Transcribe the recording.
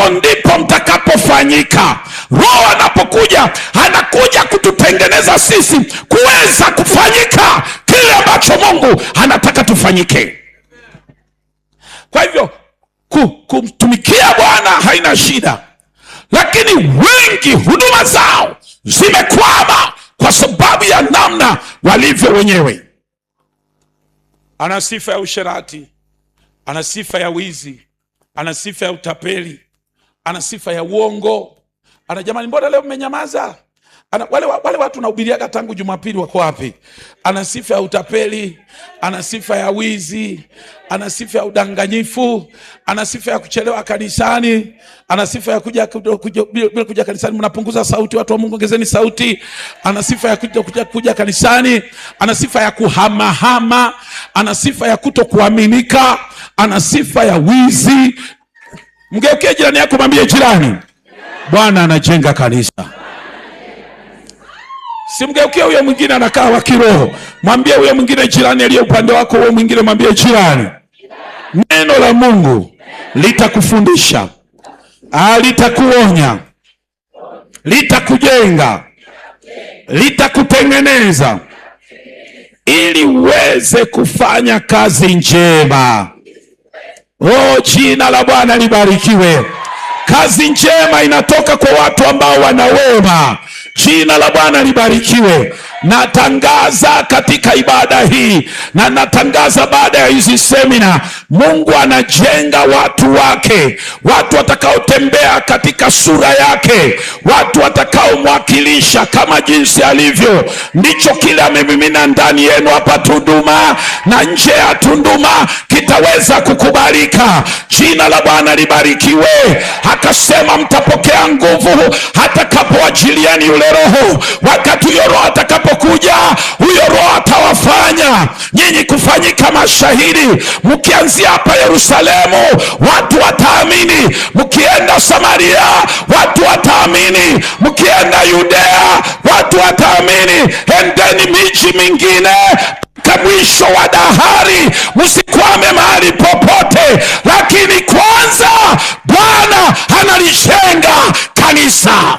Hapo ndipo mtakapofanyika. Roho anapokuja, anakuja kututengeneza sisi kuweza kufanyika kile ambacho Mungu anataka tufanyike. Kwa hivyo kumtumikia Bwana haina shida, lakini wengi huduma zao zimekwama kwa sababu ya namna walivyo wenyewe. Ana sifa ya usherati, ana sifa ya wizi, ana sifa ya utapeli, ana sifa ya uongo. Ana jamani, mbona leo mmenyamaza? Ana, wale watu nahubiriaga tangu Jumapili wako wapi? Ana sifa ya utapeli, ana sifa ya wizi, ana sifa ya udanganyifu, ana sifa ya kuchelewa kanisani, ana sifa ya kuja bila kuja kanisani. Mnapunguza sauti, watu wa Mungu, ongezeni sauti. Ana sifa ya kuja kanisani, ana sifa ya kuhamahama, ana sifa ya kutokuaminika, ana sifa ya wizi. Mgeukie jirani yako, mwambie jirani, Bwana anajenga kanisa. Simgeukie huyo mwingine anakaa wa kiroho, mwambie huyo mwingine jirani aliye upande wako, huyo mwingine mwambie jirani, neno la Mungu litakufundisha, litakuonya, litakujenga, litakutengeneza ili uweze kufanya kazi njema. Oh, jina la Bwana libarikiwe. Kazi njema inatoka kwa watu ambao wana wema. Jina la Bwana libarikiwe. Natangaza katika ibada hii na natangaza baada ya hizi semina, Mungu anajenga watu wake, watu watakaotembea katika sura yake, watu watakaomwakilisha kama jinsi alivyo. Ndicho kile amemimina ndani yenu hapa Tunduma na nje ya Tunduma kitaweza kukubalika. Jina la Bwana libarikiwe. Akasema mtapokea nguvu atakapoachilieni yule Roho. Wakati huyo Roho atakapokuja, huyo Roho atawafanya nyinyi kufanyika mashahidi. Mkianzia hapa Yerusalemu, watu wataamini. Mkienda Samaria, watu wataamini. Mkienda Yudea, watu wataamini. Endeni miji mingine mpaka mwisho wa dahari, msikwame mahali popote, lakini kwanza Bwana analijenga kanisa.